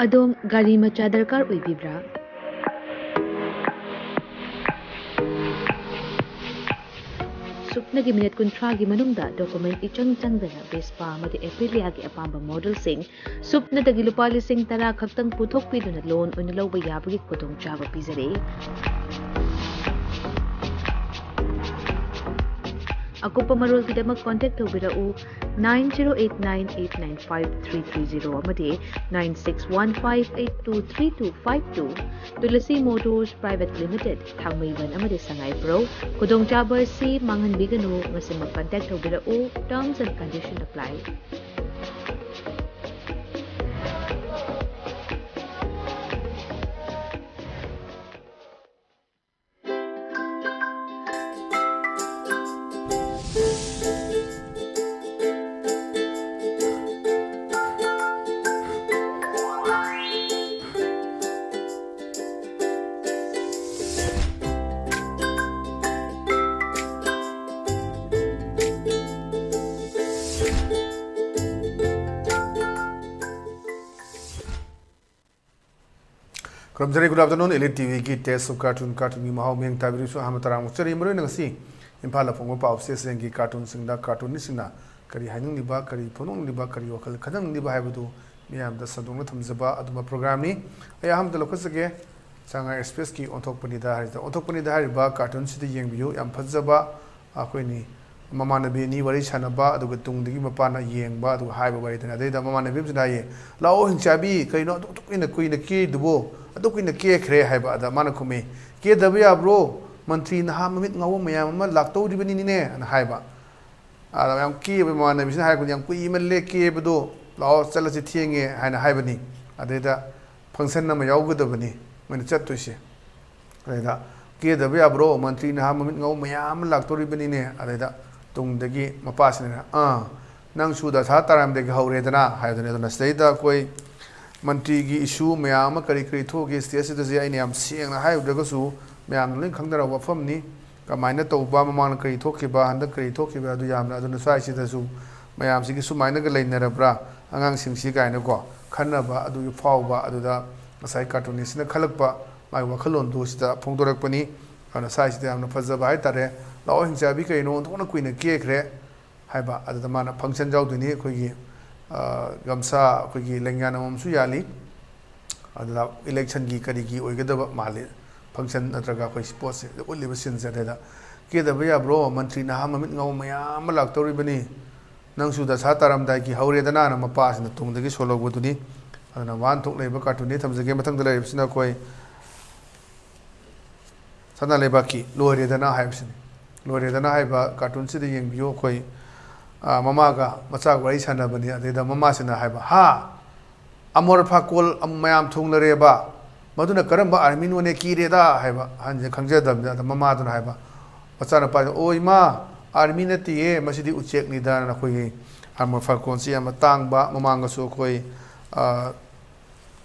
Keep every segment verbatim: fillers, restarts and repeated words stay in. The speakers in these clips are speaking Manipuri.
ꯑꯗꯣꯝ ꯒꯥꯔꯤ ꯃꯆꯥ ꯗꯔꯀꯥꯔ ꯑꯣꯏꯕꯤꯕ꯭ꯔꯥ? ꯁꯨꯞꯅꯒꯤ ꯃꯤꯅꯤꯠ ꯀꯨꯟꯊ꯭ꯔꯥꯒꯤ ꯃꯅꯨꯡꯗ ꯗꯣꯀꯨꯃꯦꯟ ꯏꯆꯪ ꯆꯪꯗꯅ ꯚꯦꯁꯄꯥ ꯑꯃꯗꯤ ꯑꯦꯄ꯭ꯔꯤꯂꯤꯌꯥꯒꯤ ꯑꯄꯥꯝꯕ ꯃꯣꯗꯦꯜꯁꯤꯡ ꯁꯨꯞꯅꯗꯒꯤ ꯂꯨꯄꯥ ꯂꯤꯁꯤꯡ ꯇꯔꯥ ꯈꯛꯇꯪ ꯄꯨꯊꯣꯛꯄꯤꯗꯨꯅ ꯂꯣꯟ ꯑꯣꯏꯅ ꯂꯧꯕ ꯌꯥꯕꯒꯤ ꯈꯨꯗꯣꯡꯆꯥꯕ ꯄꯤꯖꯔꯤ꯫ ꯑꯀꯨꯞꯄ ꯃꯔꯣꯜꯒꯤꯗꯃꯛ ꯀꯣꯟꯇꯦꯛ ꯇꯧꯕꯤꯔꯛꯎ, nine zero eight nine eight nine five three three zero ꯑꯃꯗꯤ nine six one five eight two three two five two꯫ Tulsi motors private limited, Thangmeiban ꯑꯃꯗꯤ ꯁꯉꯥꯏꯄ꯭ꯔꯧ꯫ ꯈꯨꯗꯣꯡꯆꯥꯕ ꯑꯁꯤ ꯃꯥꯡꯍꯟꯕꯤꯒꯅꯨ, ꯉꯁꯤꯃꯛ ꯀꯟꯇꯦꯛ ꯇꯧꯕꯤꯔꯛꯎ꯫ Terms and condition apply. ꯈꯨꯔꯨꯝꯖꯔꯤ, good afternoon, Elite T ꯚꯤꯒꯤ Taste of Cartoon, ꯀꯥꯔꯇꯨꯟꯒꯤ ꯃꯍꯥꯎ ꯃꯤꯠꯌꯦꯡ ꯇꯥꯕꯤꯔꯤꯕꯁꯨ ꯑꯍꯥꯟꯕ ꯇꯔꯥꯃꯨꯛ ꯆꯔꯤ꯫ ꯃꯔꯨꯑꯣꯏꯅ ꯉꯁꯤ ꯏꯝꯐꯥꯜꯗ ꯐꯣꯡꯕ ꯄꯥꯎ ꯆꯦꯁꯤꯡꯒꯤ ꯀꯥꯔꯇꯨꯟꯁꯤꯡꯗ ꯀꯥꯔꯇꯨꯟꯅꯤꯁꯤꯡꯅ ꯀꯔꯤ ꯍꯥꯏꯅꯤꯡꯂꯤꯕ, ꯀꯔꯤ ꯐꯣꯡꯗꯣꯛꯅꯤꯡꯂꯤꯕ, ꯀꯔꯤ ꯋꯥꯈꯜ ꯈꯟꯅꯅꯤꯡꯂꯤꯕ ꯍꯥꯏꯕꯗꯨ ꯃꯤꯌꯥꯝꯗ ꯁꯟꯗꯣꯛꯅ ꯊꯝꯖꯕ ꯑꯗꯨꯝꯕ ꯄ꯭ꯔꯣꯒ꯭ꯔꯥꯝꯅꯤ꯫ ꯑꯩ ꯑꯍꯥꯟꯕꯗ ꯂꯧꯈꯠꯆꯒꯦ, ꯆꯥꯡꯉꯥꯏ ꯑꯦꯛꯁꯄ꯭ꯔꯦꯁꯀꯤ ꯑꯣꯟꯊꯣꯛꯄꯅꯤꯗ ꯍꯥꯏꯔꯤꯗ꯫ ꯑꯣꯟꯊꯣꯛꯄꯅꯤꯗ ꯍꯥꯏꯔꯤꯕ ꯀꯥꯔꯇꯨꯟꯁꯤꯗ ꯌꯦꯡꯕꯤꯌꯨ, ꯌꯥꯝ ꯐꯖꯕ ꯑꯩꯈꯣꯏꯅꯤ ꯃꯃꯥꯟꯅꯕꯤ ꯑꯅꯤ ꯋꯥꯔꯤ ꯁꯥꯟꯅꯕ, ꯑꯗꯨꯒ ꯇꯨꯡꯗꯒꯤ ꯃꯄꯥꯅ ꯌꯦꯡꯕ, ꯑꯗꯨꯒ ꯍꯥꯏꯕ ꯋꯥꯔꯤꯗꯨꯅꯤ꯫ ꯑꯗꯩꯗ ꯃꯃꯥꯟꯅꯕꯤ ꯑꯃꯁꯤꯅ ꯍꯥꯏꯌꯦ, "ꯂꯥꯛꯑꯣ ꯍꯤꯡꯆꯥꯕꯤ, ꯀꯩꯅꯣ ꯑꯗꯨꯛ ꯀꯨꯏꯅ, ꯀꯨꯏꯅ ꯀꯦꯔꯤꯗꯨꯕꯣ? ꯑꯗꯨꯛ ꯀꯨꯏꯅ ꯀꯦꯈ꯭ꯔꯦ" ꯍꯥꯏꯕ꯫ ꯑꯗ ꯃꯥꯅ ꯈꯨꯝꯃꯤ, "ꯀꯦꯗꯕ ꯌꯥꯕ꯭ꯔꯣ? ꯃꯟꯇ꯭ꯔꯤ ꯅꯍꯥ ꯃꯃꯤꯠ ꯉꯥꯎꯕ ꯃꯌꯥꯝ ꯑꯃ ꯂꯥꯛꯇꯧꯔꯤꯕꯅꯤꯅꯦ" ꯑꯅ ꯍꯥꯏꯕ꯫ ꯑꯗ ꯌꯥꯝ ꯀꯦꯕ ꯃꯃꯥꯟꯅꯕꯤꯁꯤꯅ ꯍꯥꯏꯔꯛꯄꯅꯤ, "ꯌꯥꯝ ꯀꯨꯏꯃꯜꯂꯦ ꯀꯦꯕꯗꯣ, ꯂꯥꯛꯑꯣ ꯆꯠꯂꯁꯤ, ꯊꯦꯡꯉꯦ" ꯍꯥꯏꯅ ꯍꯥꯏꯕꯅꯤ꯫ ꯑꯗꯩꯗ ꯐꯪꯁꯟ ꯑꯃ ꯌꯥꯎꯒꯗꯕꯅꯤ ꯃꯣꯏꯅ ꯆꯠꯇꯣꯏꯁꯦ꯫ ꯑꯗꯩꯗ, "ꯀꯦꯗꯕ ꯌꯥꯕ꯭ꯔꯣ? ꯃꯟꯇ꯭ꯔꯤ ꯅꯍꯥ ꯃꯃꯤꯠ ꯉꯧ ꯃꯌꯥꯝ ꯑꯃ ꯂꯥꯛꯇꯣꯔꯤꯕꯅꯤꯅꯦ"꯫ ꯑꯗꯩꯗ ꯇꯨꯡꯗꯒꯤ ꯃꯄꯥꯁꯤꯅ, "ꯑꯥ, ꯅꯪꯁꯨ ꯗꯁꯥ ꯇꯥꯔꯝꯗꯒꯤ ꯍꯧꯔꯦꯗꯅ" ꯍꯥꯏꯕꯗꯨꯅꯤ꯫ ꯑꯗꯨꯅ ꯁꯤꯗꯩꯗ ꯑꯩꯈꯣꯏ ꯃꯟꯇ꯭ꯔꯤꯒꯤ ꯏꯁꯨ ꯃꯌꯥꯝ ꯑꯃ ꯀꯔꯤ ꯀꯔꯤ ꯊꯣꯛꯈꯤ ꯁ꯭ꯇꯦꯖꯁꯤꯗꯁꯦ ꯑꯩꯅ ꯌꯥꯝ ꯁꯦꯡꯅ ꯍꯥꯏꯔꯨꯗ꯭ꯔꯒꯁꯨ ꯃꯌꯥꯝꯅ ꯂꯣꯏ ꯈꯪꯅꯔꯕ ꯋꯥꯐꯝꯅꯤ꯫ ꯀꯃꯥꯏꯅ ꯇꯧꯕ, ꯃꯃꯥꯡꯗ ꯀꯔꯤ ꯊꯣꯛꯈꯤꯕ, ꯍꯟꯗꯛ ꯀꯔꯤ ꯊꯣꯛꯈꯤꯕ, ꯑꯗꯨ ꯌꯥꯝꯅ꯫ ꯑꯗꯨꯅ ꯁ꯭ꯋꯥꯏꯁꯤꯗꯁꯨ ꯃꯌꯥꯝꯁꯤꯒꯤ ꯁꯨꯃꯥꯏꯅꯒ ꯂꯩꯅꯔꯕ꯭ꯔꯥ ꯑꯉꯥꯡꯁꯤꯡꯁꯤ ꯀꯥꯏꯅꯀꯣ꯫ ꯈꯟꯅꯕ, ꯑꯗꯨꯒꯤ ꯐꯥꯎꯕ ꯑꯗꯨꯗ ꯉꯁꯥꯏ cartoonist ꯁꯤꯅ ꯈꯜꯂꯛꯄ ꯃꯥꯒꯤ ꯋꯥꯈꯜꯂꯣꯟꯗꯨ ꯁꯤꯗ ꯐꯣꯡꯗꯣꯔꯛꯄꯅꯤ꯫ ꯑꯗꯨꯅ ꯁ꯭ꯋꯥꯏꯁꯤꯗ ꯌꯥꯝꯅ ꯐꯖꯕ ꯍꯥꯏꯇꯥꯔꯦ꯫ "ꯂꯥꯛꯑꯣ ꯍꯤꯡꯆꯥꯕꯤ, ꯀꯩꯅꯣ ꯑꯣꯟꯊꯣꯛꯅ ꯀꯨꯏꯅ ꯀꯦꯈ꯭ꯔꯦ" ꯍꯥꯏꯕ꯫ ꯑꯗꯨꯗ ꯃꯥꯅ function ꯌꯥꯎꯗꯣꯏꯅꯤ꯫ ꯑꯩꯈꯣꯏꯒꯤ, ꯑ, ꯒꯝꯁꯥ, ꯑꯩꯈꯣꯏꯒꯤ ꯂꯦꯡꯌꯥꯟ ꯑꯃꯃꯝꯁꯨ ꯌꯥꯜꯂꯤ꯫ ꯑꯗꯨꯗ election ꯒꯤ ꯀꯔꯤꯒꯤ ꯑꯣꯏꯒꯗꯕ ꯃꯥꯜꯂꯤ, function ꯅꯠꯇ꯭ꯔꯒ ꯑꯩꯈꯣꯏ sports ꯁꯦ ꯎꯠꯂꯤꯕ scene ꯁꯦ꯫ ꯑꯗꯨꯗ "ꯀꯦꯗꯕ ꯌꯥꯕ꯭ꯔꯣ? ꯃꯟꯇ꯭ꯔꯤ ꯅꯍꯥ ꯃꯃꯤꯠ ꯉꯧꯕ ꯃꯌꯥꯝ ꯑꯃ ꯂꯥꯛꯇꯧꯔꯤꯕꯅꯤ꯫ ꯅꯪꯁꯨ ꯗꯁꯥ ꯇꯥꯔꯝꯗꯥꯏꯒꯤ ꯍꯧꯔꯦꯗꯅꯥꯅ" ꯃꯄꯥꯁꯤꯅ ꯇꯨꯡꯗꯒꯤ ꯁꯣꯜꯍꯧꯕꯗꯨꯅꯤ꯫ ꯑꯗꯨꯅ ꯋꯥꯍꯟꯊꯣꯛ ꯂꯩꯕ cartoon ꯅꯤ꯫ ꯊꯝꯖꯒꯦ꯫ ꯃꯊꯪꯗ ꯂꯩꯔꯤꯕꯁꯤꯅ ꯑꯩꯈꯣꯏ ꯁꯅꯥ ꯂꯩꯕꯥꯛꯀꯤ "ꯂꯣꯏꯔꯦꯗꯅ" ꯍꯥꯏꯕꯁꯤꯅꯤ꯫ "ꯂꯣꯏꯔꯦꯗꯅ" ꯍꯥꯏꯕ cartoon ꯁꯤꯗ ꯌꯦꯡꯕꯤꯌꯨ꯫ ꯑꯩꯈꯣꯏ, ꯑ, ꯃꯃꯥꯒ ꯃꯆꯥꯒ ꯋꯥꯔꯤ ꯁꯥꯟꯅꯕꯅꯤ꯫ ꯑꯗꯩꯗ ꯃꯃꯥꯁꯤꯅ ꯍꯥꯏꯕ, "ꯍꯥ? ꯑꯃꯣꯔ ꯐꯥꯀꯣꯜ ꯑꯝ-, ꯃꯌꯥꯝ ꯊꯨꯡꯂꯔꯦꯕ? ꯃꯗꯨꯅ ꯀꯔꯝꯕ army ꯅꯣꯅꯦ? ꯀꯤꯔꯦꯗ" ꯍꯥꯏꯕ꯫ ꯑꯍꯟꯁꯤꯅ ꯈꯪꯖꯗꯕꯅꯤꯅ꯫ ꯑꯗ ꯃꯃꯥꯗꯨꯅ ꯍꯥꯏꯕ, ꯃꯆꯥꯅꯨꯄꯥꯗꯨꯅ, "ꯑꯣ ꯏꯃꯥ, army ꯅꯠꯇꯦꯌꯦ, ꯃꯁꯤꯗꯤ ꯎꯆꯦꯛꯅꯤꯗ"꯫ ꯑꯩꯈꯣꯏꯒꯤ ꯑꯃꯣꯔ ꯐꯥꯀꯣꯜꯁꯤ ꯌꯥꯝꯅ ꯇꯥꯡꯕ꯫ ꯃꯃꯥꯡꯗꯁꯨ ꯑꯩꯈꯣꯏ, ꯑ,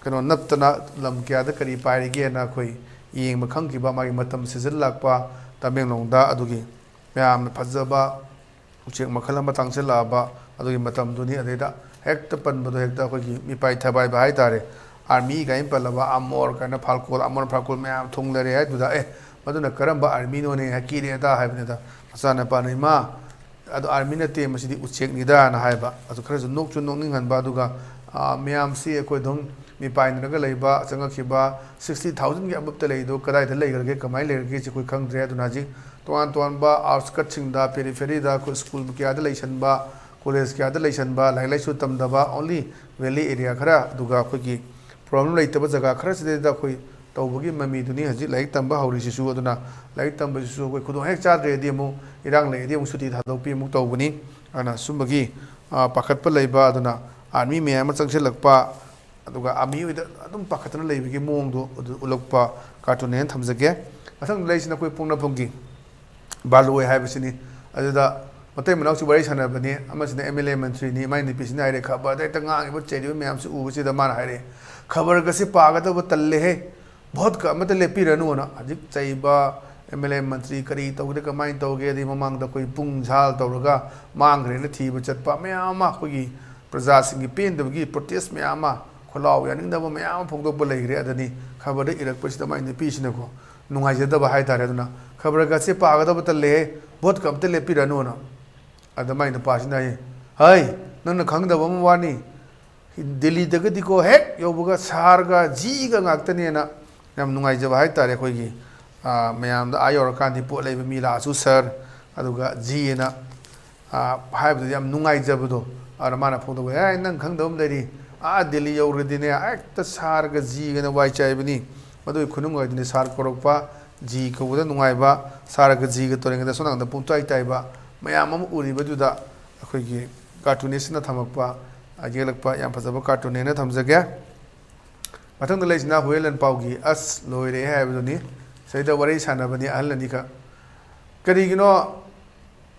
ꯀꯩꯅꯣ ꯅꯞꯇꯅ ꯂꯝ ꯀꯌꯥꯗ ꯀꯔꯤ ꯄꯥꯏꯔꯤꯒꯦꯅ ꯑꯩꯈꯣꯏ ꯌꯦꯡꯕ ꯈꯪꯈꯤꯕ, ꯃꯥꯒꯤ ꯃꯇꯝ season ꯂꯥꯛꯄ ꯇꯃꯦꯡꯂꯣꯡꯗ꯫ ꯑꯗꯨꯒꯤ ꯃꯌꯥꯝꯅ ꯐꯖꯕ ꯎꯆꯦꯛ ꯃꯈꯜ ꯑꯃ ꯇꯥꯡꯁꯤꯜꯂꯛꯑꯕ ꯑꯗꯨꯒꯤ ꯃꯇꯝꯗꯨꯅꯤ꯫ ꯑꯗꯩꯗ ꯍꯦꯛꯇ ꯄꯟꯕꯗꯣ ꯍꯦꯛꯇ ꯑꯩꯈꯣꯏꯒꯤ ꯃꯤꯄꯥꯏ ꯊꯕꯥꯏꯕ ꯍꯥꯏꯇꯥꯔꯦ꯫ Army ꯀꯥꯏꯅ ꯄꯜꯂꯕ, ꯑꯃꯣꯔ ꯀꯥꯏꯅ, ꯐꯥꯜꯀꯣꯜ, ꯑꯃꯣꯔ ꯐꯥꯜꯀꯣꯜ ꯃꯌꯥꯝ ꯊꯨꯡꯂꯔꯦ ꯍꯥꯏꯗꯨꯗ, "ꯑꯦ, ꯃꯗꯨꯅ ꯀꯔꯝꯕ army ꯅꯣꯅꯦ? ꯍꯥꯏ ꯀꯤꯔꯦꯗ" ꯍꯥꯏꯕꯅꯤꯗ꯫ ꯃꯆꯥꯅꯨꯄꯥꯅ, "ꯏꯃꯥ, ꯑꯗꯣ army ꯅꯠꯇꯦ, ꯃꯁꯤꯗꯤ ꯎꯆꯦꯛꯅꯤꯗꯅ" ꯍꯥꯏꯕ꯫ ꯑꯗꯨ ꯈꯔꯁꯨ ꯅꯣꯛꯁꯨ ꯅꯣꯛꯅꯤꯡꯍꯟꯕ꯫ ꯑꯗꯨꯒ, ꯑ, ꯃꯌꯥꯝꯁꯤ ꯑꯩꯈꯣꯏ ꯑꯗꯨꯝ ꯃꯤꯄꯥꯏꯅꯔꯒ ꯂꯩꯕ, ꯆꯪꯉꯛꯈꯤꯕ sixty thousand ꯒꯤ above ꯇ ꯂꯩꯗꯣ ꯀꯗꯥꯏꯗ ꯂꯩꯈ꯭ꯔꯒꯦ, ꯀꯃꯥꯏꯅ ꯂꯩꯈ꯭ꯔꯒꯦ ꯁꯤ ꯑꯩꯈꯣꯏ ꯈꯪꯗ꯭ꯔꯦ꯫ ꯑꯗꯨꯅ ꯍꯧꯖꯤꯛ ꯇꯣꯉꯥꯟ ꯇꯣꯉꯥꯟꯕ outskirt ꯁꯤꯡꯗ, periphery ꯗ, ꯑꯩꯈꯣꯏ school ꯀꯌꯥꯗ ꯂꯩꯁꯟꯕ, college ꯀꯌꯥꯗ ꯂꯩꯁꯟꯕ, ꯂꯥꯏꯔꯤꯛ ꯂꯥꯏꯁꯨ ꯇꯝꯗꯕ, only valley area ꯈꯔ, ꯑꯗꯨꯒ ꯑꯩꯈꯣꯏꯒꯤ problem ꯂꯩꯇꯕ ꯖꯒꯥ ꯈꯔꯁꯤꯗꯩꯗ ꯑꯩꯈꯣꯏ ꯇꯧꯕꯒꯤ ꯃꯃꯤꯗꯨꯅꯤ ꯍꯧꯖꯤꯛ ꯂꯥꯏꯔꯤꯛ ꯇꯝꯕ ꯍꯧꯔꯤꯁꯤꯁꯨ꯫ ꯑꯗꯨꯅ ꯂꯥꯏꯔꯤꯛ ꯇꯝꯕꯁꯤꯁꯨ ꯑꯩꯈꯣꯏ ꯈꯨꯗꯣꯡ ꯍꯦꯛ ꯆꯥꯗ꯭ꯔꯦꯗꯤ ꯑꯃꯨꯛ ꯏꯔꯥꯡ ꯂꯩꯔꯗꯤ ꯑꯃꯨꯛ ꯁꯨꯇꯤ ꯊꯥꯗꯣꯛꯄꯤ ꯑꯃꯨꯛ ꯇꯧꯕꯅꯤ꯫ ꯑꯗꯨꯅ ꯁꯨꯝꯕꯒꯤ, ꯑ, ꯄꯥꯈꯠꯄ ꯂꯩꯕ, ꯑꯗꯨꯅ army ꯃꯌꯥꯝ ꯑꯃ ꯆꯪꯁꯤꯜꯂꯛꯄ, ꯑꯗꯨꯒ army ꯍꯣꯏꯗ ꯑꯗꯨꯝ ꯄꯥꯈꯠꯇꯅ ꯂꯩꯕꯒꯤ ꯃꯑꯣꯡꯗꯣ ꯑꯗꯨ ꯎꯠꯂꯛꯄ cartoon ꯅꯦꯅ ꯊꯝꯖꯒꯦ꯫ ꯃꯊꯪꯗ ꯂꯩꯔꯤꯁꯤꯅ ꯑꯩꯈꯣꯏ ꯄꯣꯛꯅꯐꯝꯒꯤ ꯕꯥꯂꯣꯏ ꯍꯥꯏꯕꯁꯤꯅꯤ꯫ ꯑꯗꯨꯗ ꯃꯇꯩ ꯃꯅꯥꯎꯁꯤ ꯋꯥꯔꯤ ꯁꯥꯟꯅꯕꯅꯤ꯫ ꯑꯃꯁꯤꯅ M L A ꯃꯟꯇ꯭ꯔꯤꯅꯤ, ꯃꯥꯏ ꯅꯨꯄꯤꯁꯤꯅ ꯍꯥꯏꯔꯦ, "ꯈꯕꯔꯗ ꯍꯦꯛꯇ ꯉꯥꯡꯉꯤꯕ ꯆꯩꯔꯤꯕ ꯃꯌꯥꯝꯁꯤ ꯎꯕꯁꯤꯗ" ꯃꯥꯅ ꯍꯥꯏꯔꯛꯑꯦ, "ꯈꯕꯔꯒꯁꯤ ꯄꯥꯒꯗꯕ ꯇꯜꯂꯦꯍꯦ, ꯚꯣꯠꯀ ꯑꯃꯠꯇ ꯂꯦꯞꯄꯤꯔꯅꯨꯅ"꯫ ꯍꯧꯖꯤꯛ ꯆꯩꯕ M L A ꯃꯟꯇ꯭ꯔꯤ ꯀꯔꯤ ꯇꯧꯒꯦ, ꯀꯃꯥꯏꯅ ꯇꯧꯒꯦ, ꯑꯗꯩ ꯃꯃꯥꯡꯗ ꯑꯩꯈꯣꯏ ꯄꯨꯡ ꯁꯥꯜ ꯇꯧꯔꯒ ꯃꯥꯡꯈ꯭ꯔꯦꯅ ꯊꯤꯕ ꯆꯠꯄ ꯃꯌꯥꯝ ꯑꯃ ꯑꯩꯈꯣꯏꯒꯤ ꯄ꯭ꯔꯖꯥꯁꯤꯡꯒꯤ ꯄꯦꯟꯗꯕꯒꯤ ꯄ꯭ꯔꯣꯇꯦꯁ ꯃꯌꯥꯝ ꯑꯃ, ꯈꯣꯜꯂꯥꯎ ꯌꯥꯅꯤꯡꯗꯕ ꯃꯌꯥꯝ ꯑꯃ ꯐꯣꯡꯗꯣꯛꯄ ꯂꯩꯈ꯭ꯔꯦ꯫ ꯑꯗꯅꯤ ꯈꯕꯔꯗ ꯏꯔꯛꯄꯁꯤꯗ ꯃꯥꯏ ꯅꯨꯄꯤꯁꯤꯅꯀꯣ, ꯅꯨꯡꯉꯥꯏꯖꯗꯕ ꯍꯥꯏꯇꯥꯔꯦ꯫ ꯑꯗꯨꯅ ꯈꯕꯔꯒꯁꯦ ꯄꯥꯒꯗꯕꯇ ꯂꯩ, ꯚꯣꯠꯀ ꯑꯝꯇ ꯂꯦꯞꯄꯤꯔꯅꯨꯅ꯫ ꯑꯗ ꯃꯥꯏ ꯅꯨꯄꯥꯁꯤꯅ ꯍꯥꯏꯌꯦ, "ꯍꯩ, ꯅꯪꯅ ꯈꯪꯗꯕ ꯑꯃ ꯋꯥꯅꯤ, ꯗꯤꯜꯂꯤꯗꯒꯗꯤꯀꯣ ꯍꯦꯛ ꯌꯧꯕꯒ ꯁꯥꯔꯒ ꯖꯤꯒ ꯉꯥꯛꯇꯅꯦꯅ", ꯌꯥꯝ ꯅꯨꯡꯉꯥꯏꯖꯕ ꯍꯥꯏꯇꯥꯔꯦ꯫ ꯑꯩꯈꯣꯏꯒꯤ, ꯑ, ꯃꯌꯥꯝꯗ ꯑꯥ ꯌꯧꯔꯀꯥꯟꯗꯤ ꯄꯣꯠ ꯂꯩꯕ ꯃꯤ ꯂꯥꯛꯑꯁꯨ "ꯁꯥꯔ", ꯑꯗꯨꯒ "ꯖꯤ" ꯑꯅ, ꯑ, ꯍꯥꯏꯕꯗꯨꯗꯤ ꯌꯥꯝ ꯅꯨꯡꯉꯥꯏꯖꯕꯗꯣ꯫ ꯑꯗꯨꯅ ꯃꯥꯅ ꯐꯣꯡꯗꯣꯛꯄ, "ꯑꯦ, ꯅꯪ ꯈꯪꯗꯕ ꯑꯃ ꯂꯩꯔꯤ, ꯑꯥ ꯗꯤꯜꯂꯤ ꯌꯧꯔꯗꯤꯅꯦ ꯍꯦꯛꯇ ꯁꯥꯔꯒ ꯖꯤꯒꯅ ꯋꯥꯏ ꯆꯥꯏꯕꯅꯤ, ꯃꯗꯨꯒꯤ ꯈꯨꯅꯨꯡ ꯑꯣꯏꯗꯨꯅꯤ ꯁꯥꯔ ꯀꯧꯔꯛꯄ, ꯖꯤ ꯀꯧꯕꯗ ꯅꯨꯡꯉꯥꯏꯕ, ꯁꯥꯔꯒ ꯖꯤꯒ ꯇꯧꯔꯤꯉꯩꯗ ꯁꯣꯝ ꯅꯥꯀꯟꯗ ꯄꯨꯡꯇꯥꯏ ꯇꯥꯏꯕ ꯃꯌꯥꯝ ꯑꯃ ꯎꯔꯤꯕꯗꯨꯗ ꯑꯩꯈꯣꯏꯒꯤ ꯀꯥꯔꯇꯨꯅꯤꯁꯅ ꯊꯝꯃꯛꯄ, ꯑ, ꯌꯦꯛꯂꯛꯄ ꯌꯥꯝ ꯐꯖꯕ ꯀꯥꯔꯇꯨꯟꯅꯦꯅ ꯊꯝꯖꯒꯦ"꯫ ꯃꯊꯪꯗ ꯂꯩꯁꯤꯅ ꯍꯨꯌꯦꯟ ꯂꯟꯄꯥꯎꯒꯤ "ꯑꯁ ꯂꯣꯏꯔꯦ" ꯍꯥꯏꯕꯗꯨꯅꯤ꯫ ꯁꯤꯗꯩꯗ ꯋꯥꯔꯤ ꯁꯥꯟꯅꯕꯅꯤ ꯑꯍꯜ ꯑꯅꯤꯈꯛ꯫ ꯀꯔꯤꯒꯤꯅꯣ,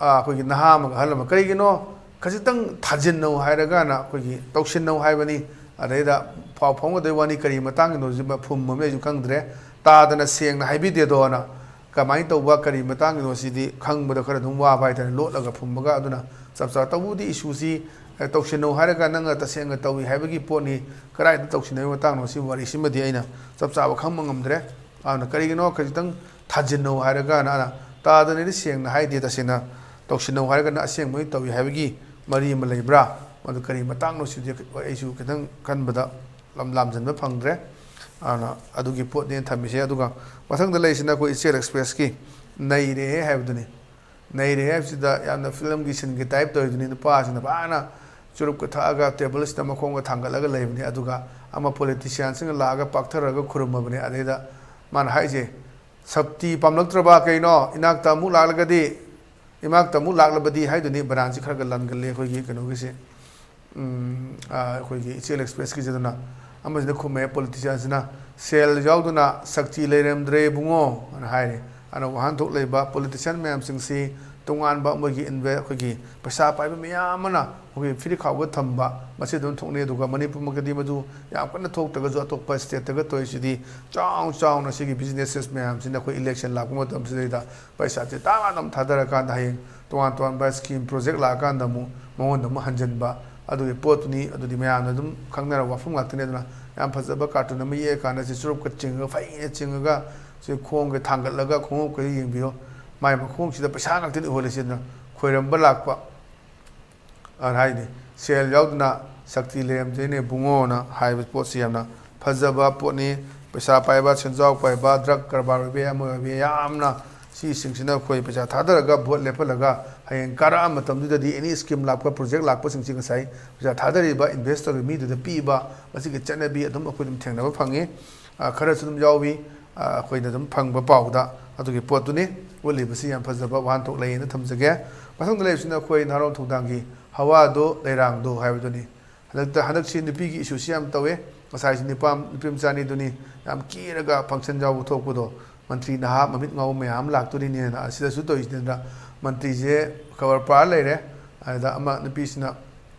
ꯑ, ꯑꯩꯈꯣꯏꯒꯤ ꯅꯍꯥ ꯑꯃꯒ ꯑꯍꯜ ꯑꯃ, ꯀꯔꯤꯒꯤꯅꯣ ꯈꯖꯤꯛꯇꯪ ꯊꯥꯖꯤꯟꯅꯧ ꯍꯥꯏꯔꯒꯅ ꯑꯩꯈꯣꯏꯒꯤ ꯇꯧꯁꯤꯟꯅꯧ ꯍꯥꯏꯕꯅꯤ꯫ ꯑꯗꯩꯗ ꯄꯥꯎ ꯐꯥꯎꯅꯗꯣꯏ ꯋꯥꯅꯤ, ꯀꯔꯤ ꯃꯇꯥꯡꯒꯤꯅꯣ ꯁꯤꯃ ꯐꯨꯝ ꯑꯃ ꯑꯩꯁꯨ ꯈꯪꯗ꯭ꯔꯦ꯫ ꯇꯥꯗꯅ ꯁꯦꯡꯅ ꯍꯥꯏꯕꯤꯗꯦꯗꯣꯅ꯫ ꯀꯃꯥꯏꯅ ꯇꯧꯕ, ꯀꯔꯤ ꯃꯇꯥꯡꯒꯤꯅꯣ ꯁꯤꯗꯤ ꯈꯪꯕꯗ ꯈꯔ ꯑꯗꯨꯝ ꯋꯥꯕ ꯍꯥꯏꯇꯥꯔꯦ, ꯂꯣꯠꯂꯒ ꯐꯨꯝꯕꯒ꯫ ꯑꯗꯨꯅ ꯆꯞ ꯆꯥ, ꯇꯧꯕꯨꯗꯤ ꯏꯁꯨꯁꯤ, ꯑꯦ, ꯇꯧꯁꯤꯟꯅꯧ ꯍꯥꯏꯔꯒ ꯅꯪꯅ ꯇꯁꯦꯡꯅ ꯇꯧꯏ ꯍꯥꯏꯕꯒꯤ ꯄꯣꯠꯅꯤ, ꯀꯗꯥꯏꯗ ꯇꯧꯁꯤꯟꯅꯕꯒꯤ ꯃꯇꯥꯡꯅꯣ ꯁꯤ ꯋꯥꯔꯤꯁꯤꯃꯗꯤ ꯑꯩꯅ ꯆꯞ ꯆꯥꯕ ꯈꯪꯕ ꯉꯝꯗ꯭ꯔꯦ꯫ ꯑꯗꯨꯅ ꯀꯔꯤꯒꯤꯅꯣ ꯈꯖꯤꯛꯇꯪ ꯊꯥꯖꯤꯟꯅꯧ ꯍꯥꯏꯔꯒꯅ, ꯑꯗ ꯇꯥꯗꯅꯗꯤ ꯁꯦꯡꯅ ꯍꯥꯏꯗꯦ, ꯇꯁꯦꯡꯅ ꯇꯧꯁꯤꯟꯅꯧ ꯍꯥꯏꯔꯒꯅ ꯑꯁꯦꯡꯕꯒꯤ ꯇꯧꯏ ꯍꯥꯏꯕꯒꯤ ꯃꯔꯤ ꯑꯃ ꯂꯩꯕ꯭ꯔꯥ? ꯃꯗꯨ ꯀꯔꯤ ꯃꯇꯥꯡꯅꯣ ꯁꯤꯗꯤ ꯑꯩꯁꯨ ꯈꯤꯇꯪ ꯈꯟꯕꯗ ꯂꯝ ꯂꯥꯝꯖꯟꯕ ꯐꯪꯗ꯭ꯔꯦ꯫ ꯑꯗꯨꯅ ꯑꯗꯨꯒꯤ ꯄꯣꯠꯅꯦꯅ ꯊꯝꯃꯤꯁꯦ꯫ ꯑꯗꯨꯒ ꯃꯊꯪꯗ ꯂꯩꯔꯤꯁꯤꯅ ꯑꯩꯈꯣꯏ ꯏꯆꯦꯜ ꯑꯦꯛꯁꯄ꯭ꯔꯦꯁꯀꯤ "ꯅꯩꯔꯦꯍꯦ" ꯍꯥꯏꯕꯗꯨꯅꯤ꯫ "ꯅꯩꯔꯦꯍꯦ" ꯍꯥꯏꯕꯁꯤꯗ ꯌꯥꯝꯅ ꯐꯤꯂꯝꯒꯤ ꯁꯤꯟꯒꯤ ꯇꯥꯏꯞ ꯇꯧꯔꯤꯗꯨꯅꯤ꯫ ꯅꯨꯄꯥꯁꯤꯡꯅ ꯐꯖꯅ ꯆꯨꯔꯨꯞꯀ ꯊꯛꯑꯒ ꯇꯦꯕꯜꯁꯤꯗ ꯃꯈꯣꯡꯒ ꯊꯥꯡꯒꯠꯂꯒ ꯂꯩꯕꯅꯤ꯫ ꯑꯗꯨꯒ ꯑꯃ ꯄꯣꯂꯤꯇꯤꯁꯤꯌꯥꯟꯁꯤꯡꯅ ꯂꯥꯛꯑꯒ ꯄꯥꯛꯊꯔꯒ ꯈꯨꯔꯨꯝꯃꯕꯅꯤ꯫ ꯑꯗꯩꯗ ꯃꯥꯅ ꯍꯥꯏꯁꯦ, "ꯁꯛꯇꯤ ꯄꯥꯝꯂꯛꯇ꯭ꯔꯕ ꯀꯩꯅꯣ? ꯏꯅꯥꯛꯇ ꯑꯃꯨꯛ ꯂꯥꯛꯂꯒꯗꯤ, ꯏꯅꯥꯛꯇ ꯑꯃꯨꯛ ꯂꯥꯛꯂꯕꯗꯤ" ꯍꯥꯏꯗꯨꯅꯤ꯫ ꯕꯅꯥꯟꯁꯤ ꯈꯔ ꯈꯔ ꯂꯥꯟꯒꯜꯂꯤ ꯑꯩꯈꯣꯏꯒꯤ ꯀꯩꯅꯣꯒꯤꯁꯦ꯫ ꯎꯝ, ꯑ, ꯑꯩꯈꯣꯏꯒꯤ ꯏꯆꯦꯜ ꯑꯦꯛꯁꯄ꯭ꯔꯦꯁꯀꯤꯁꯤꯗꯅ ꯑꯃꯁꯤꯅ ꯈꯨꯝꯃꯦ, ꯄꯣꯂꯤꯇꯤꯁꯤꯌꯥꯟꯁꯤꯅ, "ꯁꯦꯜ ꯌꯥꯎꯗꯅ ꯁꯛꯇꯤ ꯂꯩꯔꯝꯗ꯭ꯔꯦ ꯏꯕꯨꯡꯉꯣ" ꯑꯅ ꯍꯥꯏꯔꯦ꯫ ꯑꯗꯨꯅ ꯋꯥꯍꯟꯊꯣꯛ ꯂꯩꯕ ꯄꯣꯂꯤꯇꯤꯁꯤꯌꯥꯟ ꯃꯌꯥꯝꯁꯤꯡꯁꯤ ꯇꯣꯉꯥꯟꯕ ꯃꯣꯏꯒꯤ ꯏꯟꯚꯦ-, ꯑꯩꯈꯣꯏꯒꯤ ꯄꯩꯁꯥ ꯄꯥꯏꯕ ꯃꯌꯥꯝ ꯑꯃꯅ ꯑꯩꯈꯣꯏꯒꯤ ꯐꯤꯔꯤꯈꯥꯎꯗ ꯊꯝꯕ, ꯃꯁꯤ ꯑꯗꯨꯝ ꯊꯣꯛꯅꯩ꯫ ꯑꯗꯨꯒ ꯃꯅꯤꯄꯨꯔꯃꯛꯇꯗꯤ ꯃꯗꯨ ꯌꯥꯝ ꯀꯟꯅ ꯊꯣꯛꯇ꯭ꯔꯒꯁꯨ ꯑꯇꯣꯞꯄ ꯁ꯭ꯇꯦꯠꯇꯒ ꯇꯧꯔꯤꯁꯤꯗꯤ ꯆꯥꯎ ꯆꯥꯎꯅ ꯁꯤꯒꯤ ꯕꯤꯖꯤꯅꯦꯁꯦꯁ ꯃꯌꯥꯝꯁꯤꯅ ꯑꯩꯈꯣꯏ ꯏꯂꯦꯛꯁꯟ ꯂꯥꯛꯄ ꯃꯇꯝꯁꯤꯗꯩꯗ ꯄꯩꯁꯥꯁꯦ ꯇꯥ ꯑꯗꯨꯝ ꯊꯥꯗꯔꯀꯥꯟꯗ ꯍꯌꯦꯡ ꯇꯣꯉꯥꯟ ꯇꯣꯉꯥꯟꯕ ꯁ꯭ꯀꯤꯝ ꯄ꯭ꯔꯣꯖꯦꯛ ꯂꯥꯛꯑꯀꯥꯟꯗ ꯑꯃꯨꯛ ꯃꯉꯣꯟꯗ ꯑꯃꯨꯛ ꯍꯟꯖꯤꯟꯕ, ꯑꯗꯨꯒꯤ ꯄꯣꯠꯇꯨꯅꯤ꯫ ꯑꯗꯨꯗꯤ ꯃꯌꯥꯝꯅ ꯑꯗꯨꯝ ꯈꯪꯅꯔꯕ ꯋꯥꯐꯝ ꯉꯥꯛꯇꯅꯤ꯫ ꯑꯗꯨꯅ ꯌꯥꯝ ꯐꯖꯕ ꯀꯥꯔꯇꯨꯟ ꯑꯃ ꯌꯦꯛꯑꯀꯥꯟꯗ ꯁꯤ ꯆꯨꯔꯨꯞꯀ ꯆꯤꯡꯉꯒ, ꯐꯩꯅ ꯆꯤꯡꯉꯒ, ꯁꯤ ꯈꯣꯡꯒ ꯊꯥꯡꯒꯠꯂꯒ, ꯈꯣꯡꯎꯞꯀ ꯌꯦꯡꯕꯤꯌꯣ, ꯃꯥꯏ ꯃꯈꯣꯡꯁꯤꯗ ꯄꯩꯁꯥ ꯉꯥꯛꯇꯅꯤ ꯎꯍꯜꯂꯤꯁꯤ꯫ ꯑꯗꯨꯅ ꯈꯣꯏꯔꯝꯕ ꯂꯥꯛꯄ, ꯑ, ꯍꯥꯏꯗꯤ, "ꯁꯦꯜ ꯌꯥꯎꯗꯅ ꯁꯛꯇꯤ ꯂꯩꯔꯝꯗꯦꯅꯦ ꯕꯨꯡꯉꯣꯅ" ꯍꯥꯏꯕ ꯄꯣꯠꯁꯤ ꯌꯥꯝꯅ ꯐꯖꯕ ꯄꯣꯠꯅꯤ꯫ ꯄꯩꯁꯥ ꯄꯥꯏꯕ, ꯁꯦꯟꯖꯥꯎ ꯄꯥꯏꯕ, ꯗ꯭ꯔꯒ ꯀꯔꯕꯥꯔ ꯑꯣꯏꯕ ꯌꯥꯏ, ꯑꯃ ꯑꯣꯏꯕ ꯌꯥꯏ, ꯌꯥꯝꯅ ꯁꯤꯁꯤꯡꯁꯤꯅ ꯑꯩꯈꯣꯏ ꯄꯩꯁꯥ ꯊꯥꯗꯔꯒ ꯚꯣꯠ ꯂꯦꯞꯍꯜꯂꯒ, ꯍꯌꯦꯡ ꯀꯥꯔꯛꯑ ꯃꯇꯝꯗꯨꯗꯗꯤ ꯑꯦꯅꯤ ꯁ꯭ꯀꯤꯝ ꯂꯥꯛꯄ, ꯄ꯭ꯔꯣꯖꯦꯛ ꯂꯥꯛꯄꯁꯤꯡꯁꯤ ꯉꯁꯥꯏ ꯄꯩꯁꯥ ꯊꯥꯗꯔꯤꯕ ꯏꯟꯚꯦꯁꯇꯔꯒꯤ ꯃꯤꯗꯨꯗ ꯄꯤꯕ, ꯃꯁꯤꯒꯤ ꯆꯠꯅꯕꯤ ꯑꯗꯨꯝ ꯑꯩꯈꯣꯏ ꯑꯗꯨꯝ ꯊꯦꯡꯅꯕ ꯐꯪꯉꯤ꯫ ꯑ, ꯈꯔꯁꯨ ꯑꯗꯨꯝ ꯌꯥꯎꯏ꯫ ꯑ, ꯑꯩꯈꯣꯏꯅ ꯑꯗꯨꯝ ꯐꯪꯕ ꯄꯥꯎꯗ ꯑꯗꯨꯒꯤ ꯄꯣꯠꯇꯨꯅꯤ ꯎꯠꯂꯤꯕꯁꯤ꯫ ꯌꯥꯝ ꯐꯖꯕ ꯋꯥꯍꯟꯊꯣꯛ ꯂꯩꯌꯦꯅ ꯊꯝꯖꯒꯦ꯫ ꯃꯊꯪꯗ ꯂꯩꯔꯤꯕꯁꯤꯅ ꯑꯩꯈꯣꯏ ꯅꯍꯥꯔꯣꯜ ꯊꯧꯗꯥꯡꯒꯤ ꯍꯋꯥꯗꯣ ꯂꯩꯔꯥꯡꯗꯣ ꯍꯥꯏꯕꯗꯨꯅꯤ꯫ ꯍꯟꯗꯛꯇ, ꯍꯟꯗꯛꯁꯤ ꯅꯨꯄꯤꯒꯤ ꯏꯁꯨꯁꯤ ꯌꯥꯝ ꯇꯧꯋꯦ꯫ ꯉꯁꯥꯏꯁꯤ ꯅꯨꯄꯥ, ꯅꯨꯄꯤ ꯃꯆꯥꯅꯤꯗꯨꯅꯤ ꯌꯥꯝ ꯀꯦꯔꯒ ꯐꯪꯁꯟ ꯌꯥꯎꯕ ꯊꯣꯛꯄꯗꯣ, ꯃꯟꯇ꯭ꯔꯤ ꯅꯍꯥ ꯃꯃꯤꯠ ꯉꯥꯎꯕ ꯃꯌꯥꯝ ꯑꯃ ꯂꯥꯛꯇꯣꯔꯤꯅꯦꯅ ꯑꯁꯤꯗꯁꯨ ꯇꯧꯔꯤꯁꯤꯅ꯫ ꯃꯟꯇ꯭ꯔꯤꯁꯦ ꯈꯕꯔ ꯄꯥꯔ ꯂꯩꯔꯦ꯫ ꯑꯗꯨꯗ ꯑꯃ ꯅꯨꯄꯤꯁꯤꯅ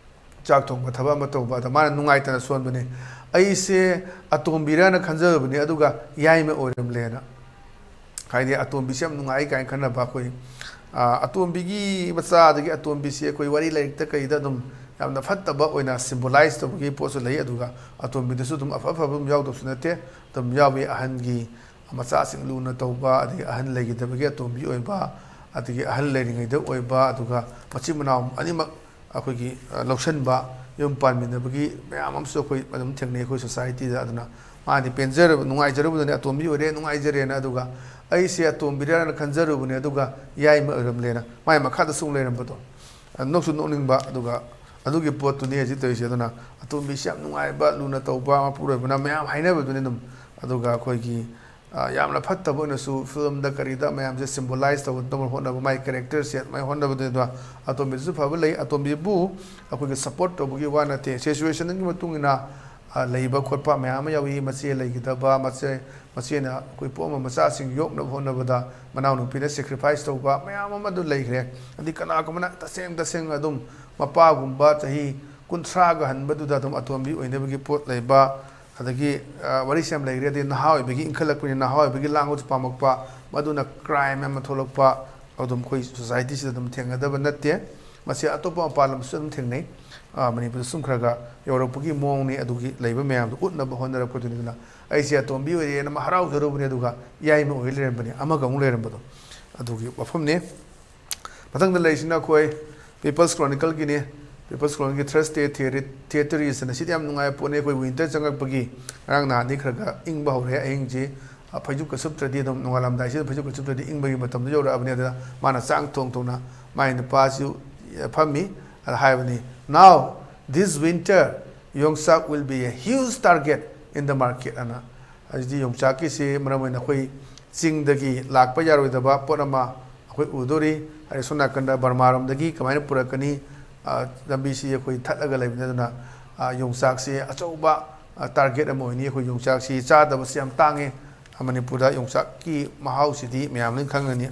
ꯆꯥꯛ ꯊꯣꯡꯕ ꯊꯕꯛ ꯑꯃ ꯇꯧꯕ, ꯑꯗ ꯃꯥꯅ ꯅꯨꯡꯉꯥꯏꯇꯅ ꯁꯣꯟꯕꯅꯦ, "ꯑꯩꯁꯦ ꯑꯇꯣꯝꯕꯤꯔꯅ ꯈꯟꯖꯕꯅꯦ, ꯑꯗꯨꯒ ꯌꯥꯏꯃ ꯑꯣꯏꯔꯝꯂꯦꯅ"꯫ ꯍꯥꯏꯗꯤ ꯑꯇꯣꯝꯕꯤꯁꯦ ꯌꯥꯝ ꯅꯨꯡꯉꯥꯏ ꯀꯥꯏꯅ ꯈꯟꯅꯕ ꯑꯩꯈꯣꯏ, ꯑ, ꯑꯇꯣꯝꯕꯤꯒꯤ ꯃꯆꯥ, ꯑꯗꯒꯤ ꯑꯇꯣꯝꯕꯤꯁꯦ ꯑꯩꯈꯣꯏ ꯋꯥꯔꯤ ꯂꯥꯏꯔꯤꯛꯇ ꯀꯩꯗ ꯑꯗꯨꯝ ꯌꯥꯝꯅ ꯐꯠꯇꯕ ꯑꯣꯏꯅ ꯁꯤꯝꯕꯣꯂꯥꯏꯁ ꯇꯧꯕꯒꯤ ꯄꯣꯠꯁꯨ ꯂꯩ꯫ ꯑꯗꯨꯒ ꯑꯇꯣꯝꯕꯤꯗꯁꯨ ꯑꯗꯨꯝ ꯑꯐ ꯑꯐꯕ ꯑꯗꯨꯝ ꯌꯥꯎꯗꯕꯁꯨ ꯅꯠꯇꯦ, ꯑꯗꯨꯝ ꯌꯥꯎꯏ꯫ ꯑꯍꯟꯒꯤ ꯃꯆꯥꯁꯤꯡ ꯂꯨꯅ ꯇꯧꯕ, ꯑꯗꯒꯤ ꯑꯍꯟ ꯂꯩꯈꯤꯗꯕꯒꯤ ꯑꯇꯣꯝꯕꯤ ꯑꯣꯏꯕ, ꯑꯗꯒꯤ ꯑꯍꯜ ꯂꯩꯔꯤꯉꯩꯗ ꯑꯣꯏꯕ, ꯑꯗꯨꯒ ꯃꯆꯤꯟ ꯃꯅꯥꯎ ꯑꯅꯤꯃꯛ ꯑꯩꯈꯣꯏꯒꯤ, ꯑ, ꯂꯧꯁꯤꯟꯕ, ꯌꯨꯝ ꯄꯥꯟꯃꯤꯟꯅꯕꯒꯤ ꯃꯌꯥꯝ ꯑꯃꯁꯨ ꯑꯩꯈꯣꯏ ꯑꯗꯨꯝ ꯊꯦꯡꯅꯩ ꯑꯩꯈꯣꯏ ꯁꯣꯁꯥꯏꯇꯤꯗ꯫ ꯑꯗꯨꯅ ꯃꯥꯗꯤ ꯄꯦꯟꯖꯔꯕ, ꯅꯨꯡꯉꯥꯏꯖꯔꯨꯕꯗꯅꯦ, "ꯑꯇꯣꯝꯕꯤ ꯑꯣꯏꯔꯦ, ꯅꯨꯡꯉꯥꯏꯖꯔꯦꯅ", ꯑꯗꯨꯒ "ꯑꯩꯁꯦ ꯑꯇꯣꯝꯕꯤꯔꯅ ꯈꯟꯖꯔꯨꯕꯅꯦ, ꯑꯗꯨꯒ ꯌꯥꯏꯃ ꯑꯣꯏꯔꯝꯂꯦꯅ" ꯃꯥꯏ ꯃꯈꯥꯗ ꯁꯨꯝ ꯂꯩꯔꯝꯕꯗꯣ꯫ ꯑ, ꯅꯣꯛꯁꯨ ꯅꯣꯛꯅꯤꯡꯕ, ꯑꯗꯨꯒ ꯑꯗꯨꯒꯤ ꯄꯣꯠꯇꯨꯅꯤ ꯍꯧꯖꯤꯛ ꯇꯧꯔꯤꯁꯦ꯫ ꯑꯗꯨꯅ ꯑꯇꯣꯝꯕꯤꯁꯤ ꯌꯥꯝ ꯅꯨꯡꯉꯥꯏꯕ, ꯂꯨꯅ ꯇꯧꯕ, ꯃꯄꯨꯔꯣꯏꯕꯅ ꯃꯌꯥꯝ ꯍꯥꯏꯅꯕꯗꯨꯅꯤ ꯑꯗꯨꯝ꯫ ꯑꯗꯨꯒ ꯑꯩꯈꯣꯏꯒꯤ, ꯑ, ꯌꯥꯝꯅ ꯐꯠꯇꯕ ꯑꯣꯏꯅꯁꯨ ꯐꯤꯂꯝꯗ ꯀꯔꯤꯗ ꯃꯌꯥꯝꯁꯦ ꯁꯤꯝꯕꯣꯂꯥꯏꯁ ꯇꯧꯅꯕ ꯍꯣꯠꯅꯕ, ꯃꯥꯏ ꯀꯦꯔꯦꯛꯇꯔꯁꯦ ꯑꯗꯨꯃꯥꯏꯅ ꯍꯣꯠꯅꯕꯗꯨꯅꯤ꯫ ꯑꯗꯨꯒ ꯑꯇꯣꯝꯕꯤꯗꯨꯁꯨ ꯐꯕ ꯂꯩ꯫ ꯑꯇꯣꯝꯕꯤꯕꯨ ꯑꯩꯈꯣꯏꯒꯤ ꯁꯞꯄꯣꯔꯠ ꯇꯧꯕꯒꯤ ꯋꯥ ꯅꯠꯇꯦ꯫ ꯁꯤꯆꯨꯋꯦꯁꯟꯒꯤ ꯃꯇꯨꯡ ꯏꯟꯅ, ꯑ, ꯂꯩꯕ ꯈꯣꯠꯄ ꯃꯌꯥꯝ ꯑꯃ ꯌꯥꯎꯏ꯫ ꯃꯆꯦ ꯂꯩꯈꯤꯗꯕ, ꯃꯆꯦ, ꯃꯆꯦꯅ ꯑꯩꯈꯣꯏ ꯄꯣꯛꯑꯝꯕ ꯃꯆꯥꯁꯤꯡ ꯌꯣꯛꯅꯕ ꯍꯣꯠꯅꯕꯗ ꯃꯅꯥꯎꯅꯨꯄꯤꯅ ꯁꯦꯀ꯭ꯔꯤꯐꯥꯏꯁ ꯇꯧꯕ ꯃꯌꯥꯝ ꯑꯃ ꯑꯗꯨ ꯂꯩꯈ꯭ꯔꯦ꯫ ꯑꯗꯩ ꯀꯅꯥꯒꯨꯝꯕꯅ ꯇꯁꯦꯡ ꯇꯁꯦꯡꯅ ꯑꯗꯨꯝ ꯃꯄꯥꯒꯨꯝꯕ ꯆꯍꯤ ꯀꯨꯟꯊ꯭ꯔꯥꯒ ꯍꯟꯕꯗꯨꯗ ꯑꯗꯨꯝ ꯑꯇꯣꯝꯕꯤ ꯑꯣꯏꯅꯕꯒꯤ ꯄꯣꯠ ꯂꯩꯕ, ꯑꯗꯒꯤ, ꯑ, ꯋꯥꯔꯤꯁꯦ ꯌꯥꯝ ꯂꯩꯈ꯭ꯔꯦ꯫ ꯑꯗꯩ ꯅꯍꯥ ꯑꯣꯏꯕꯒꯤ ꯏꯟꯈꯠꯂꯛꯄꯅꯤ, ꯅꯍꯥ ꯑꯣꯏꯕꯒꯤ ꯂꯥꯡꯕꯁꯨ ꯄꯥꯝꯃꯛꯄ, ꯃꯗꯨꯅ ꯀ꯭ꯔꯥꯏꯝ ꯑꯃ ꯊꯣꯛꯂꯛꯄ, ꯑꯗꯨꯝ ꯑꯩꯈꯣꯏ ꯁꯣꯁꯥꯏꯇꯤꯁꯤꯗ ꯑꯗꯨꯝ ꯊꯦꯡꯅꯗꯕ ꯅꯠꯇꯦ꯫ ꯃꯁꯤ ꯑꯇꯣꯞꯄ ꯃꯄꯥꯟ ꯂꯝꯁꯨ ꯑꯗꯨꯝ ꯊꯦꯡꯅꯩ꯫ ꯑ, ꯃꯅꯤꯄꯨꯔꯗ ꯁꯨꯝ ꯈꯔ ꯈꯔ ꯌꯧꯔꯛꯄꯒꯤ ꯃꯑꯣꯡꯅꯤ꯫ ꯑꯗꯨꯒꯤ ꯂꯩꯕ ꯃꯌꯥꯝꯗꯣ ꯎꯠꯅꯕ ꯍꯣꯠꯅꯔꯛꯄꯗꯨꯅꯤ꯫ ꯑꯗꯨꯅ ꯑꯩꯁꯦ ꯑꯇꯣꯝꯕꯤ ꯑꯣꯏꯔꯦꯅ ꯑꯃ ꯍꯔꯥꯎꯖꯔꯨꯕꯅꯦ, ꯑꯗꯨꯒ ꯌꯥꯏꯃ ꯑꯣꯏ ꯂꯩꯔꯝꯕꯅꯦ, ꯑꯃꯒ ꯑꯃꯨꯛ ꯂꯩꯔꯝꯕꯗꯣ꯫ ꯑꯗꯨꯒꯤ ꯋꯥꯐꯝꯅꯤ꯫ ꯃꯊꯪꯗ ꯂꯩꯔꯤꯁꯤꯅ ꯑꯩꯈꯣꯏ People's Chronicleꯒꯤꯅꯤ꯫ People's Chronicleꯒꯤ Thursday Theory, Theateries ꯑꯅ ꯁꯤꯗꯤ ꯌꯥꯝ ꯅꯨꯡꯉꯥꯏꯕ ꯄꯣꯠꯅꯤ꯫ ꯑꯩꯈꯣꯏ winter ꯆꯪꯉꯛꯄꯒꯤ ꯉꯔꯥꯡ ꯅꯍꯥꯟꯗꯤ ꯈꯔ ꯈꯔ ꯏꯪꯕ ꯍꯧꯔꯦ꯫ ꯑꯍꯤꯡꯁꯤ, ꯑ, ꯐꯩꯖꯨꯞꯀ ꯁꯨꯞꯇ꯭ꯔꯗꯤ ꯑꯗꯨꯝ ꯅꯣꯡꯉꯥꯜꯂꯝꯗꯥꯏꯁꯤꯗ ꯐꯩꯖꯨꯞꯀ ꯁꯨꯞꯇ꯭ꯔꯗꯤ ꯏꯪꯕꯒꯤ ꯃꯇꯝꯗꯣ ꯌꯧꯔꯛꯑꯕꯅꯤ꯫ ꯑꯗꯨꯅ ꯃꯥꯅ ꯆꯥꯡ ꯊꯣꯡ ꯊꯣꯡꯅ ꯃꯥꯏ ꯅꯨꯄꯥꯁꯨ, ꯑ, ꯐꯝꯃꯤ꯫ ꯑꯗ ꯍꯥꯏꯕꯅꯤ, "Now, this winter, Yongchak will be a huge target in the market" ꯑꯅ꯫ ꯍꯧꯖꯤꯛꯇꯤ ꯌꯣꯡꯆꯥꯛꯀꯤꯁꯤ ꯃꯔꯝ ꯑꯣꯏꯅ ꯑꯩꯈꯣꯏ ꯆꯤꯡꯗꯒꯤ ꯂꯥꯛꯄ ꯌꯥꯔꯣꯏꯗꯕ ꯄꯣꯠ ꯑꯃ ꯑꯩꯈꯣꯏ ꯎꯗꯣꯔꯤ꯫ ꯍꯥꯏꯗꯤ ꯁꯣꯝ ꯅꯥꯀꯟꯗ ꯕꯔꯃꯥꯔꯣꯝꯗꯒꯤ ꯀꯃꯥꯏꯅ ꯄꯨꯔꯛꯀꯅꯤ? ꯑ, ꯂꯝꯕꯤꯁꯤ ꯑꯩꯈꯣꯏ ꯊꯠꯂꯒ ꯂꯩꯕꯅꯤ꯫ ꯑꯗꯨꯅ, ꯑ, ꯌꯣꯡꯆꯥꯛꯁꯤ ꯑꯆꯧꯕ, ꯑ, target ꯑꯃ ꯑꯣꯏꯅꯤ꯫ ꯑꯩꯈꯣꯏ ꯌꯣꯡꯆꯥꯛꯁꯤ ꯆꯥꯗꯕꯁꯤ ꯌꯥꯝ ꯇꯥꯡꯉꯦ꯫ ꯃꯅꯤꯄꯨꯔꯗ ꯌꯣꯡꯆꯥꯛꯀꯤ ꯃꯍꯥꯎꯁꯤꯗꯤ ꯃꯌꯥꯝ ꯂꯣꯏ ꯈꯪꯒꯅꯤ,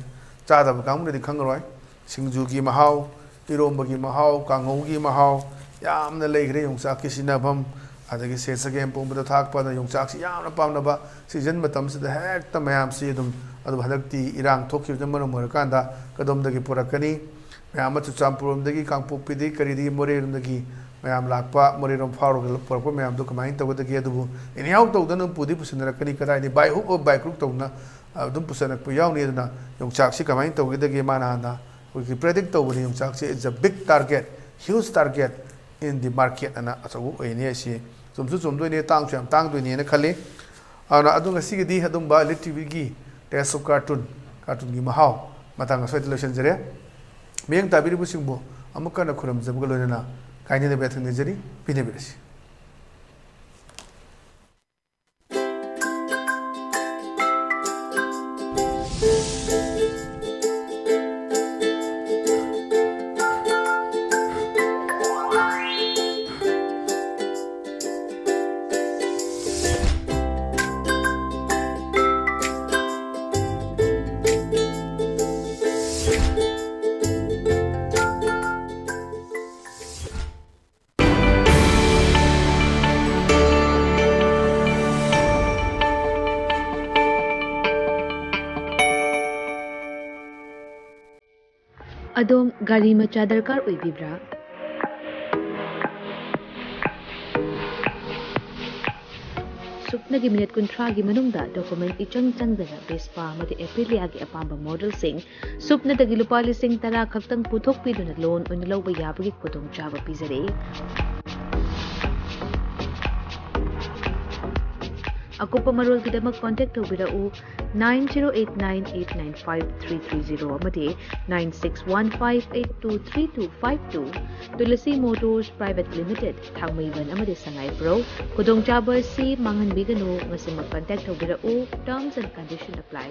ꯆꯥꯗꯕ ꯀꯥꯡꯕꯨꯅꯗꯤ ꯈꯪꯉꯔꯣꯏ꯫ ꯁꯤꯡꯖꯨꯒꯤ ꯃꯍꯥꯎ, ꯏꯔꯣꯝꯕꯒꯤ ꯃꯍꯥꯎ, ꯀꯥꯡꯉꯧꯒꯤ ꯃꯍꯥꯎ ꯌꯥꯝꯅ ꯂꯩꯈ꯭ꯔꯦ꯫ ꯌꯣꯡꯆꯥꯛꯀꯤ ꯁꯤꯖꯤꯟꯅꯐꯝ, ꯑꯗꯒꯤ ꯁꯦ ꯆꯒꯦꯝ ꯄꯣꯝꯕꯗ ꯊꯥꯛꯄ, ꯑꯗ ꯌꯣꯡꯆꯥꯛꯁꯤ ꯌꯥꯝꯅ ꯄꯥꯝꯅꯕ season ꯃꯇꯝꯁꯤꯗ ꯍꯦꯛꯇ ꯃꯌꯥꯝꯁꯤ ꯑꯗꯨꯝ, ꯑꯗꯨꯕꯨ ꯍꯟꯗꯛꯇꯤ ꯏꯔꯥꯡ ꯊꯣꯛꯈꯤꯕꯅ ꯃꯔꯝ ꯑꯣꯏꯔꯀꯥꯟꯗ ꯀꯗꯣꯝꯗꯒꯤ ꯄꯨꯔꯛꯀꯅꯤ? ꯃꯌꯥꯝ ꯑꯃ ꯆꯨꯔꯆꯥꯟꯄꯨꯔꯔꯣꯝꯗꯒꯤ, ꯀꯥꯡꯄꯣꯛꯄꯤꯗꯒꯤ, ꯀꯔꯤꯗꯒꯤ, ꯃꯣꯔꯦꯔꯣꯝꯗꯒꯤ ꯃꯌꯥꯝ ꯂꯥꯛꯄ, ꯃꯣꯔꯦꯔꯣꯝ ꯐꯥꯎꯔꯒ ꯄꯨꯔꯛꯄ ꯃꯌꯥꯝꯗꯨ ꯀꯃꯥꯏꯅ ꯇꯧꯒꯗꯒꯦ? ꯑꯗꯨꯕꯨ anyhow ꯇꯧꯗꯅ ꯄꯨꯗꯤ ꯄꯨꯁꯤꯟꯅꯔꯛꯀꯅꯤ꯫ ꯀꯗꯥꯏꯗꯒꯤ by hook or by crook ꯇꯧꯅ ꯑꯗꯨꯝ ꯄꯨꯁꯤꯜꯂꯛꯄ ꯌꯥꯎꯅꯤ꯫ ꯑꯗꯨꯅ ꯌꯣꯡꯆꯥꯛꯁꯤ ꯀꯃꯥꯏꯅ ꯇꯧꯒꯗꯒꯦ? ꯃꯥꯅ ꯍꯥꯟꯅ ꯑꯩꯈꯣꯏꯒꯤ predict ꯇꯧꯕꯅꯤ, ꯌꯣꯡꯆꯥꯛꯁꯦ is a big target, huge target in the market ꯑꯅ, ꯑꯆꯧꯕ ꯑꯣꯏꯅꯤ ꯍꯥꯏꯁꯤ ꯆꯨꯝꯁꯨ ꯆꯨꯝꯗꯣꯏꯅꯦ, ꯇꯥꯡꯁꯨ ꯌꯥꯝ ꯇꯥꯡꯗꯣꯏꯅꯦꯅ ꯈꯜꯂꯤ꯫ ꯑꯗꯨꯅ ꯑꯗꯨ ꯉꯁꯤꯒꯤꯗꯤ ꯑꯗꯨꯝꯕ Lit TVꯒꯤ Taste of Cartoon, cartoonꯒꯤ ꯃꯍꯥꯎ ꯃꯇꯥꯡ ꯑꯁ꯭ꯋꯥꯏꯗ ꯂꯣꯏꯁꯤꯟꯖꯔꯦ꯫ ꯃꯤꯠꯌꯦꯡ ꯇꯥꯕꯤꯔꯤꯕꯁꯤꯡꯕꯨ ꯑꯃꯨꯛ ꯍꯟꯅ ꯈꯨꯔꯨꯝꯖꯕꯒ ꯂꯣꯏꯅꯅ ꯀꯥꯏꯅꯅꯕ ꯌꯥꯊꯪ ꯅꯤꯖꯔꯤ꯫ ꯄꯤꯅꯕꯤꯔꯁꯤ꯫ ꯑꯗꯣꯝ ꯒꯥꯔꯤ ꯃꯆꯥ ꯗꯔꯀꯥꯔ ꯑꯣꯏꯕꯤꯕ꯭ꯔꯥ? ꯁꯨꯞꯅꯒꯤ ꯃꯤꯅꯤꯠ ꯀꯨꯟꯊ꯭ꯔꯥꯒꯤ ꯃꯅꯨꯡꯗ ꯗꯣꯀꯨꯃꯦꯟ ꯏꯆꯪ ꯆꯪꯗꯅ ꯚꯦꯁꯄꯥ ꯑꯃꯗꯤ ꯑꯦꯄ꯭ꯔꯤꯂꯤꯌꯥꯒꯤ ꯑꯄꯥꯝꯕ ꯃꯣꯗꯦꯜꯁꯤꯡ ꯁꯨꯞꯅꯗꯒꯤ ꯂꯨꯄꯥ ꯂꯤꯁꯤꯡ ꯇꯔꯥ ꯈꯛꯇꯪ ꯄꯨꯊꯣꯛꯄꯤꯗꯨꯅ ꯂꯣꯟ ꯑꯣꯏꯅ ꯂꯧꯕ ꯌꯥꯕꯒꯤ ꯈꯨꯗꯣꯡꯆꯥꯕ ꯄꯤꯖꯔꯤ꯫ ꯑꯀꯨꯞꯄ ꯃꯔꯣꯜꯒꯤꯗꯃꯛ ꯀꯣꯟꯇꯦꯛ ꯇꯧꯕꯤꯔꯛꯎ nine zero eight nine eight nine five three three zero ꯑꯃꯗꯤ nine six one five eight two three two five two꯫ Tulsi motors private limited, Thangmeiban ꯑꯃꯗꯤ ꯁꯉꯥꯏꯄ꯭ꯔꯧ꯫ ꯈꯨꯗꯣꯡꯆꯥꯕ ꯑꯁꯤ ꯃꯥꯡꯍꯟꯕꯤꯒꯅꯨ꯫ ꯉꯁꯤꯃꯛ ꯀꯟꯇꯦꯛ ꯇꯧꯕꯤꯔꯛꯎ꯫ Terms and condition apply꯫